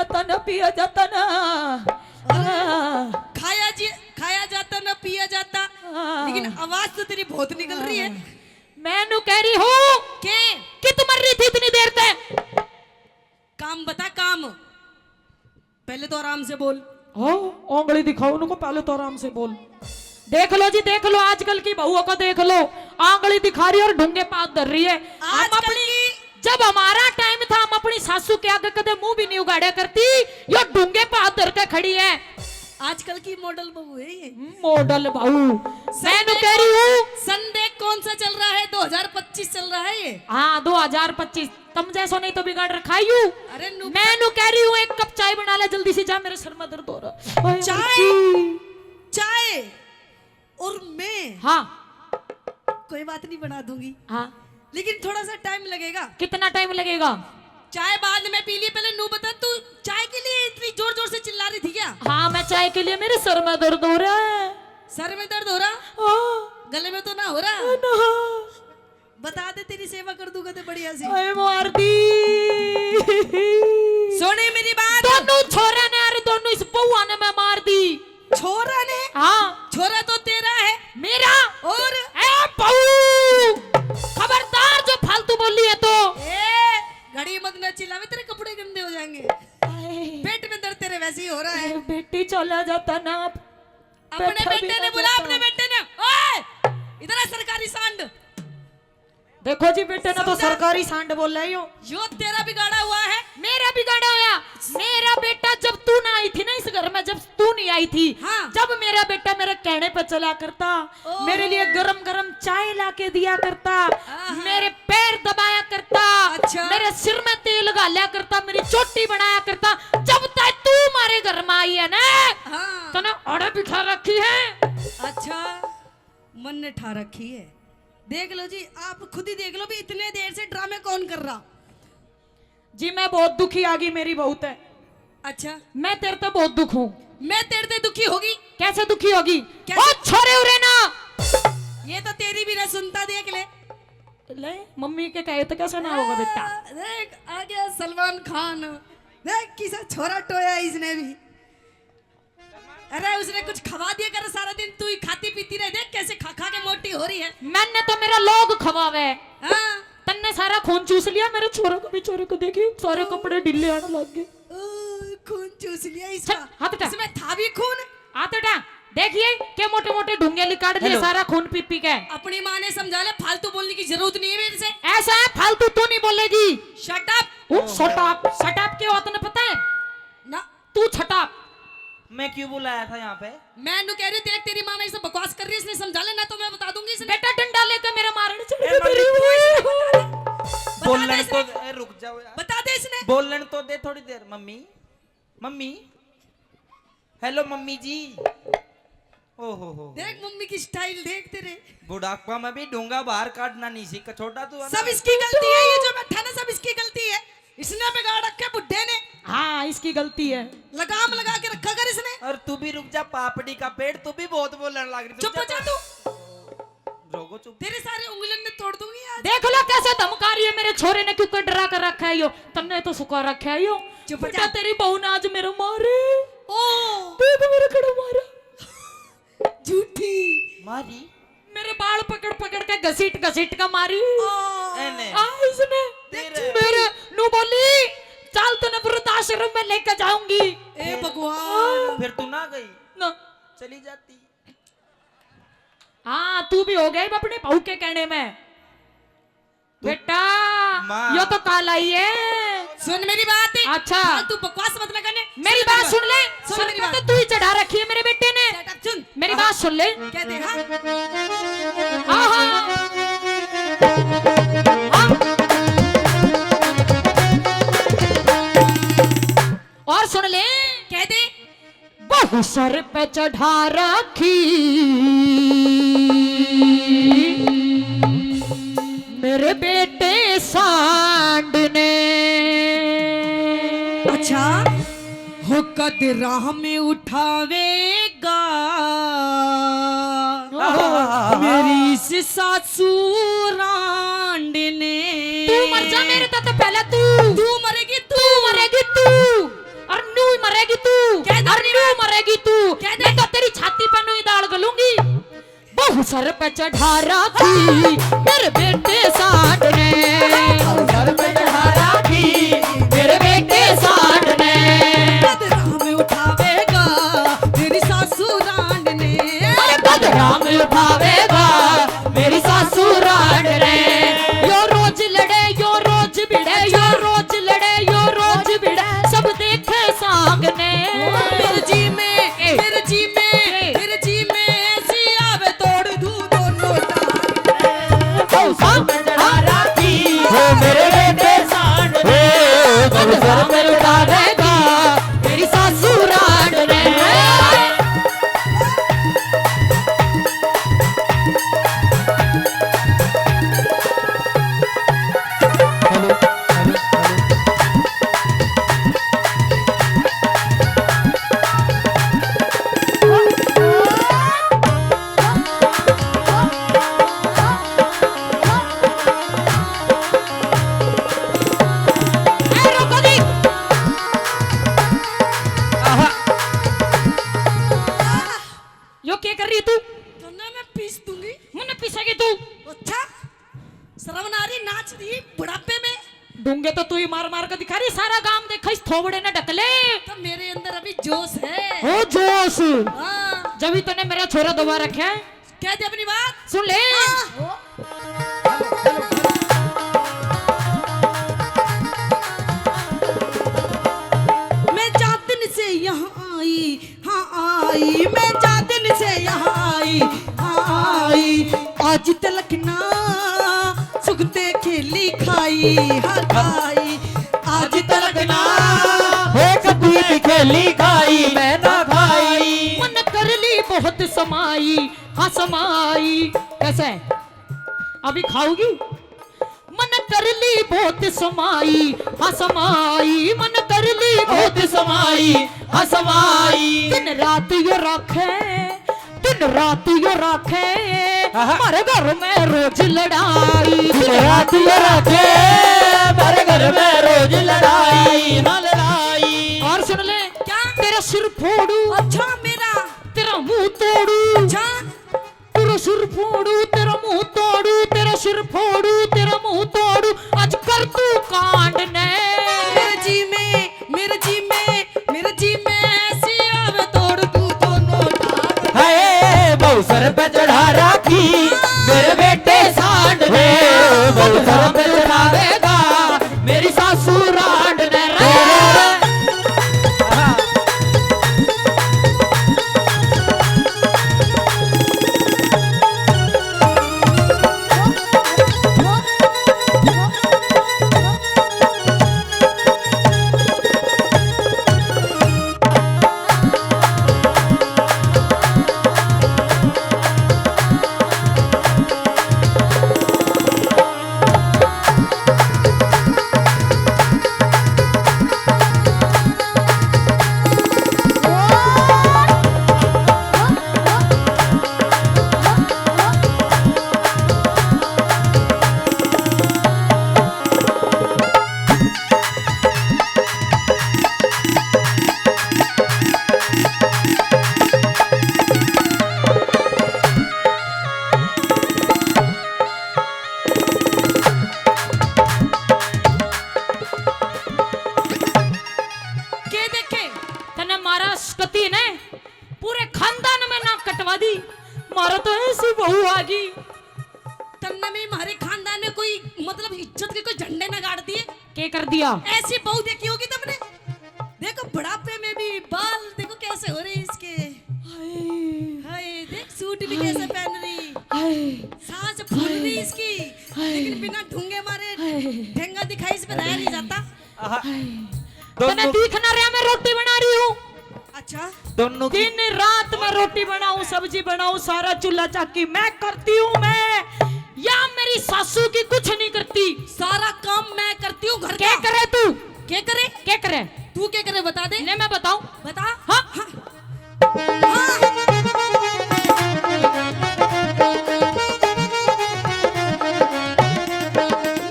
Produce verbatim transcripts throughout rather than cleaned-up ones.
जाता ना, पिया जाता ना। हाँ। खाया जी, खाया जाता ना, पिया जाता। हाँ। लेकिन आवाज तो तेरी बहुत निकल रही है। हाँ। मैं नू कह रही हूँ के? कि तू मर रही थी इतनी देर तक। काम बता, काम। पहले तो आराम से बोल। हाँ, उंगली दिखाओ उनको, पहले तो आराम से बोल। देख लो जी, देख लो, आजकल की बहुओं को देख लो, आंगली दिखा रही है और ढूंगे पात धर रही है। हम आजकल अपनी, की जब हमारा टाइम था, हम अपनी सासू के आगे कदे मुंह भी नहीं उगाड़ा करती, यो ढूंगे पात धर के खड़ी है। आजकल की मॉडल बहू है ये। मॉडल बहू। सन मैं तो देख, कह रही हूँ। सन देख कौन सा चल रहा है, दो हज़ार पच्चीस चल रहा है ये। हाँ, दो हज़ार पच्चीस। तुम जैसो नहीं तो बिगाड़ रखा है यू। अरे नु- मैं नू कह रही हूँ, एक कप चाय बना ले जल्दी से, जा, मेरे सर में दर्द हो रहा। ओए चाय? मर्जी। चाय? और मैं? हाँ। कोई बात नहीं, बना दूंगी। हाँ। लेकिन थोड़ा सा टाइम लगेगा। कितना टाइम लगेगा? चाय बाद में पी लिए, पहले नू बता, तू चाय के लिए इतनी जोर जोर से चिल्ला रही थी क्या? हाँ, मैं चाय के लिए, मेरे सर में दर्द हो रहा है। सर में दर्द हो रहा? हाँ। गले में तो ना हो रहा? ना। बता दे, तेरी सेवा कर दूंगा तो बढ़िया सी। अरे मार दी। सुने मेरी बात। दोनों छोरा ने, अरे दोनों इस बउआ ने मैं मार दी। छोरा ने? हाँ। छोरा तो तेरा है। मेरा? और? ए बहू, खबरदार जो फालतू बोली है तो। ए, घड़ी मत ना चिल्लावे, तेरे कपड़े गंदे हो जाएंगे। आए। पेट में दर्द तेरे वैसे ही हो रहा है। ए, बेटी चला जाता ना। अपने बेटे ने बुला, अपने बेटे ने। ओए, इधर आ सरकारी सांड। देखो जी, बेटे ने तो समझा? सरकारी सांड बोला है यो। यो तेरा बिगाड़ा हुआ है। मेरा बिगाड़ा होया? मेरा बेटा जब तू ना आई थी ना इस घर में, जब तू नहीं आई थी, हाँ। जब मेरा बेटा मेरे कहने पे चला करता, ओ। मेरे लिए गरम गरम चाय ला के दिया करता, आहा। मेरे पैर दबाया करता, अच्छा। मेरे सिर में तेल घाला करता, मेरी चोटी बनाया करता, जब तक तू हमारे घर में आई है ना, हाँ। तने अड़े बिठा रखी है। अच्छा। मन ने ठा रखी है। देख लो जी, आप खुद ही देख लो भी, इतने देर से ड्रामे कौन कर रहा? जी, मैं बहुत दुखी आ गई, मेरी बहू ते। अच्छा। मैं तेरे ते बहुत दुख हूँ। मैं तेरे ते दुखी होगी? कैसे दुखी होगी? कैसे? ओ छोरे, उरे ना। ये तो तेरी भी ना सुनता, देख ले। ले, मम्मी के कहे तो कैसे ना होगा बेटा? आ, देख, आ गया सलमान खान। देख, किसा छोरा टोया इसने भी। अरे, उसने कुछ खवा दिया कर, सारा दिन तू ही खाती पीती रहे, देख कैसे खा खा के मोटी हो रही है। मैंने तो मेरा लोग खवावे। हाँ। तन्ने सारा खून चूस लिया मेरे छोरे को, बेचारे को, देखिए सारे कपड़े ढीले आने लग गए। ओ, खून चूस लिया इसका। चल, हाथ उठा। इसमें था भी खून। हाथ उठा। देखिए के मोटे मोटे ढूंगे निकाल दिए, हेलो। सारा खून पी पी के। अपनी माँ ने समझा ले, फालतू बोलने की जरूरत नहीं है मेरे से। ऐसा है, फालतू तू नहीं बोलेगी। Shut up। ओ, shut up। Shut up के होते ने पता है? ना। तू छटा। मैं क्यों बुलाया था यहाँ पे? मैं नू कह रही हूँ, देख तेरी माँ मेरे से बकवास कर रही है, इसने समझा ले, ना तो मैं बता दूंगी इसने। बेटा डंडा लेके मेरा मारने चढ़ ए, गई मम्मी, तेरी। तू इसने बता दे। बता दे बोलन इसने। तो, ए, रुक जाओ यार। बता दे इसने। बोलन तो दे थोड़ी देर, मम्मी। मम्मी। हेलो मम्मी जी। ओ हो हो। देख मम्मी की style, देख तेरे। बुढ़ापा में भी डूंगा बाहर काटना नहीं सीखा, छोटा तू है ना। सब इसकी गलती है, ये जो बैठा ना, सब इसकी गलती है। इसने बिगाड़ रखे बुड्ढे ने। हाँ, इसकी गलती है। लगाम लगा के रखा कर इसने। और तू भी रुक जा, पापड़ी का पेड़, तू भी बहुत बोलने लग रही। चुप हो जा तू। रोगो चुप। तेरे सारे उंगलन ने तोड़ दूंगी आज। देख लो कैसे धमका रही है मेरे छोरे ने, क्यों कर डरा कर रखा है यो, तन्ने तो सुखा रखा है यो। चुप हो जा। बेटा, तेरी बहू ने आज मेरे मारे। ओ। देख मेरे कड़े मारा। झूठी। मारी। मेरे बाल पकड़ पकड़ के घसीट घसीट के मारी। ओ। एने। आ, इसने तेरे। मेरे नू बोली, चल तने वृद्धाश्रम में लेके जाऊंगी। ए भगवान। फिर तू ना गई? ना। चली जाती। हाँ, तू भी हो गया अपने बहू के कहने में। तू बेटा, माँ। यो तो काला ही है। सुन मेरी बात। अच्छा। फालतू बकवास मत ना करने। मेरी बात सुन ले। सुन मेरी बात। तो तू ही चढ़ा रखी है मेरे बेटे ने। Shut up, सुन। मेरी बात सुन ले। क्या दे, हाँ? आहा। हाँ। और सुन ले। कह दे। बहु सर पे चढ़ा रखी मेरे बेटे सांड ने। अच्छा। हो कद राह में उठावेगा मेरी इस सासू रांड ने। तू मर जा मेरे तो, तो पहले तू। तू मरेगी तू। तू मरेगी तू। और मरेगी तू, कह दे। अरे न्यू मरेगी तू। कह दे। मैं तो तेरी छाती पे न्यू दाल गलूंगी। बहू सर पे चढ़ा राखी मेरे बेटे सांड ने। बहू सर पे चढ़ा राखी मेरे बेटे सांड ने। कद राम उठावेगा मेरी सासू रांड ने। अरे कद राम उठावेगा मेरी सासू रांड ने। यो रोज लड़े, यो रोज भिड़े, यो रोज लड़े, यो रोज भिड़े, सब देखे सांग ने। मेरे जी में, ए। मेरे जी में, ए। मेरे जी में ऐसी आवे तोड़ दूं दोनों टांग। ओ सांग चढ़ा राखी हो मेरे बेटे सांड ने। ओ बहू सर पे चढ़ा राखी मेरी सासू रांड ने। Hello, hello, hello. ए, रोको जी। आहा। यो के कर रही तू? तन्ने मैं पीस दूंगी। मन्ने पीसेगी तू? अच्छा, शर्म ना आ रही, नाच रही बुढ़ापे में। डूंगे तो तू ही मार मार के दिखा रही, सारा गांव देखा इस थोबड़े ने ढकले। तो मेरे अंदर अभी जोश है। हो जोश। हाँ। जब ही तूने मेरा छोरा दबा रखा है। कह दे अपनी बात। सुन ले। हाँ। मैं जातिन से यहाँ आई, हाँ आई, मैं जा दिन से यहाँ आई, हाँ आई। आज तलक ना सुगते खेली खाई, हाँ खाई। आज तलक ना हो सुगते खेली खाई, मैं ना खाई। मन कर ली बहुत समाई, हाँ समाई। कैसे है? अभी खाओगी? मन कर ली बहुत समाई, हाँ समाई, मन कर ली बहुत समाई, हाँ समाई। दिन रात यो राखे, दिन रात यो राखे, आहा। हमारे घर में रोज लड़ाई। दिन रात यो राखे, हमारे घर में रोज लड़ाई, हाँ लड़ाई। और सुन ले, क्या? तेरा सिर फोड़ू, अच्छा मेरा, तेरा मुंह तोड़ू, अच्छा। तेरा सिर फोड़ू, तेरा मुंह तोड़ू, तेरा सिर फोड़ू, तेरा मुंह तोड़ू, आज कर तू कांड ने। मेरे जी में, मेरे जी में, मेरे जी में ऐसी आवे तोड़ तू दोनों टांग। हाय, बहू सर पे चढ़ा राखी मेरे बेटे सांड ने, बहू सर पे चढ़ावेगा मेरी सासू रांड ने रे। के देखे? तन्ने मारा स्कती ने पूरे खानदान में नाक कटवा दी। मारा तो ऐसी बहू आ गई। तन्ने में म्हारे खानदान में कोई, मतलब, इज्जत के कोई झंडे ना गाड़ दिए। के कर दिया? ऐसी बहू देखी होगी तुमने? देखो, बुढ़ापे में भी बाल देखो कैसे हो रहे इसके। हाय। हाय, देख, सूट भी हाय। कैसे पहन रही। हाय। सांस फूल रही इसकी। हाय। लेकिन बिना ठुंगे मारे हाय। ठेंगा दिखाई इस पे रहा नहीं जाता। आहा। हाय। दोनों तने दिख ना रहा, मैं रोटी बना रही हूँ। अच्छा। दोनों की दिन रात मैं रोटी बनाऊं, सब्जी बनाऊं, सारा चूल्हा चाकी मैं करती हूँ। मैं या मेरी सासू की कुछ नहीं करती। सारा काम मैं करती हूँ घर का। क्या करे तू? क्या करे? क्या करे? तू क्या करे बता दे। ले मैं बताऊं। बता। हाँ। हाँ।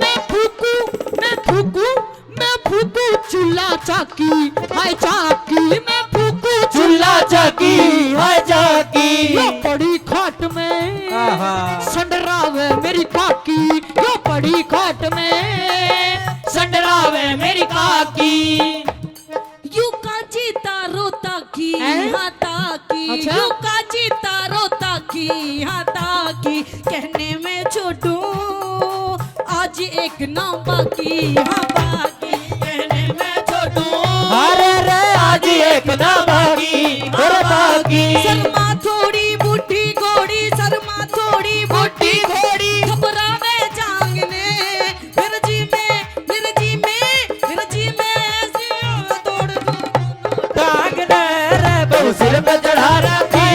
मैं फूकू, मैं फूकू, मैं फूकू चूल्हा चाकी, हाय चाकी। एक ना बाकी, हाँ बाकी। कहने में छोटू। अरे रे, आज एक ना बाकी, और बाकी। शर्मा थोड़ी बूढ़ी घोड़ी, शर्मा थोड़ी बूढ़ी घोड़ी। घबरावे जांग ने, मेरे जी में, मेरे जी में, मेरे जी में ऐसी आग तोड़ दूं। टांग ने रे बहू सिर पे चढ़ा रखी,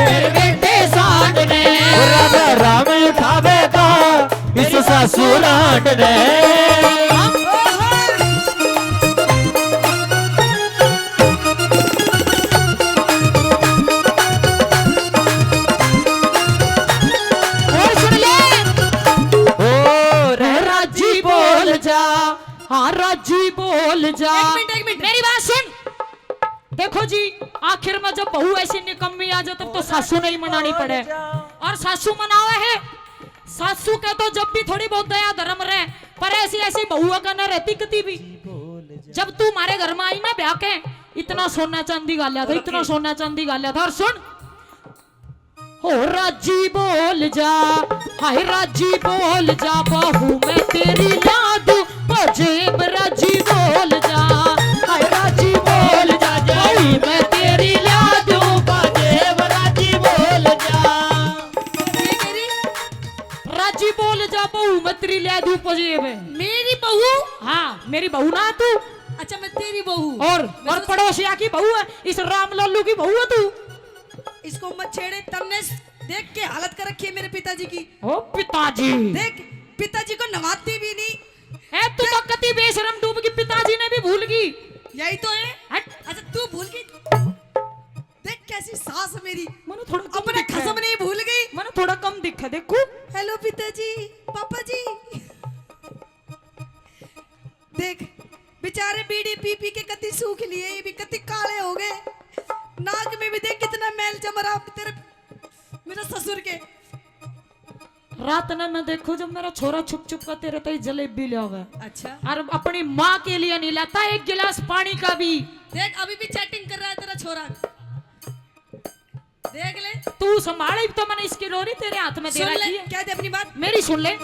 मेरे बेटे सांड ने। राम राम उठावेगा इस सासुरांड ने। और सुन ले। ओ रे राजी बोल जा, हाँ राजी बोल जा। एक मिनट, एक मिनट। मेरी बात सुन। देखो जी, आखिर में जब बहू ऐसी निकम्मी आ जाए तब तो सासू नहीं मनानी पड़े। और सासू मनावे है, सासू के तो जब भी थोड़ी बहुत दया धर्म रहे, पर ऐसी ऐसी बहुआ का न रहती कती भी। जब तू हमारे घर में आई ना ब्याह के, इतना सोना चांदी गाल्या था, इतना सोना चांदी गाल्या था। और सुन, हो राजी बोल जा, हाय राजी बोल जा, बहू मैं तेरी ला दूं पजेब। राजी बोल जा, हाय राजी बोल जा, बहू मैं तेरी ला दूं पजेब। राजी बोल जा। ये मेरी राजी बोल जा, बहू मैं तेरी ला दूं पजेब। मेरी बहू? हाँ, मेरी बहू ना तू। अच्छा, मैं तेरी बहू। और, मैं और तो पड़ोसिया की बहू है, इस रामलालू की बहू है तू। इसको मत छेड़े, तन्ने देख के हालत कर रखी है मेरे पिताजी की। ओ पिताजी। देख, पिताजी को नवाती भी नहीं। ए, तू तो कति बेशरम डूब गई, पिताजी ने भी भूल गई। यही तो है। हट। अच्छा, तू भूल गई। देख कैसी सास मेरी। मने थोड़ा कम अपने दिखे। खसम नहीं भूल गई। मने थोड़ा कम दिखे, देखो। हेलो पिताजी, पापा जी। देख, बेचारे बीड़ी पी पी के कति सूख लिए, ये भी कति काले हो गए। नाक में भी देख कितना मैल जम रहा तेरे, मेरे ससुर के। रात ने मैं देखूं जब मेरा छोरा छुप छुप कर तेरे ताई जलेबी ले आवे। अच्छा। और अपनी माँ के लिए नहीं लाता एक गिलास पानी का भी। देख, अभी भी चैटिंग कर रहा है तेरा छोरा। देख ले। तू संभाल, इब तो मैंने इसकी डोरी तेरे हाथ में दे रखी है। क्या दे अपनी बात? मेरी सुन ले।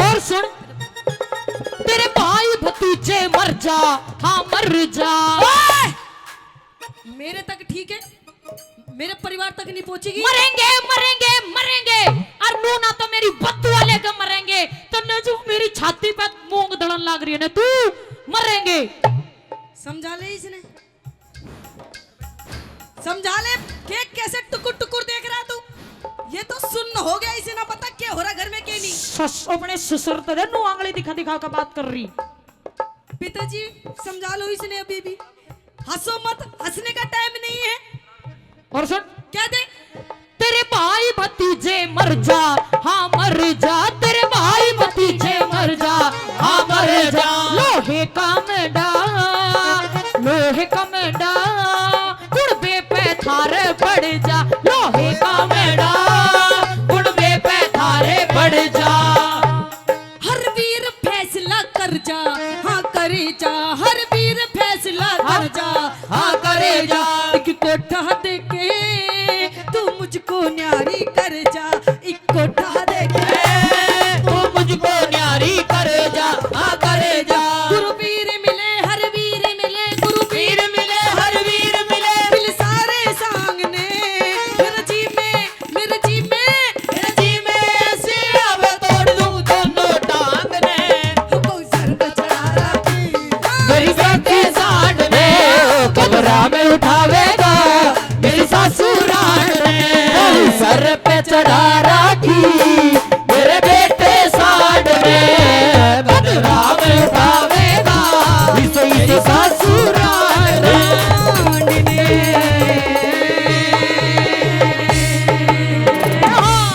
और सुन, तेरे भाई भतीजे मर जा, हाँ मर जा। ओए! मेरे तक ठीक है, मेरे परिवार तक नहीं पहुंचेगी। मरेंगे, मरेंगे, मरेंगे। और नू ना तो मेरी बददुआ लेकर मरेंगे, तो न जो मेरी छाती पे मूंग दड़न लाग रही है ना तू, मरेंगे। समझा ले इसने। समझा ले, के कैसे टुकुर टुकुर देख रहा तू? ये तो सुन्न हो गया, इसे ना पता क्या हो रहा घर में, क्या नहीं। सस-, अपने ससुर तेरे नू आंगली दिखा दिखा के बात कर रही। पिताजी, समझा लो इसने अभी भी। हंसो मत, हंसने का टाइम नहीं है। और सुन। क्या दे? तेरे भाई भतीजे मर जा, हाँ मर जा, तेरे भाई भतीजे मर जा, हाँ मर जा। लोहे का मेंढा, लोहे का मेंढा, कुड़बे पे थारे पड़ जा, लोहे का मेंढा, कुड़बे पे थारे पड़ जा। हर वीर फैसला कर जा, हाँ कर जा, हर वीर फैसला कर जा, हाँ कर जा। एक कोठा देके तू मुझको न्यारी कर जा, एक कोठा देके तू मुझको न्यारी कर जा, हाँ कर जा। गुरुवीर मिले, हर वीर मिले, गुरुवीर मिले, हर वीर मिले, मिल सारे सांग ने, मेरे जी में, मेरे जी में, मेरे जी में ऐसी आवे तोड़ दूं दोनों टांग ने। हमको सर पे चढ़ा रखी, मेरी सर पे सांड ने, कमरा में उठावेगा मेरी सासू रांड ने। सर पे चढ़ा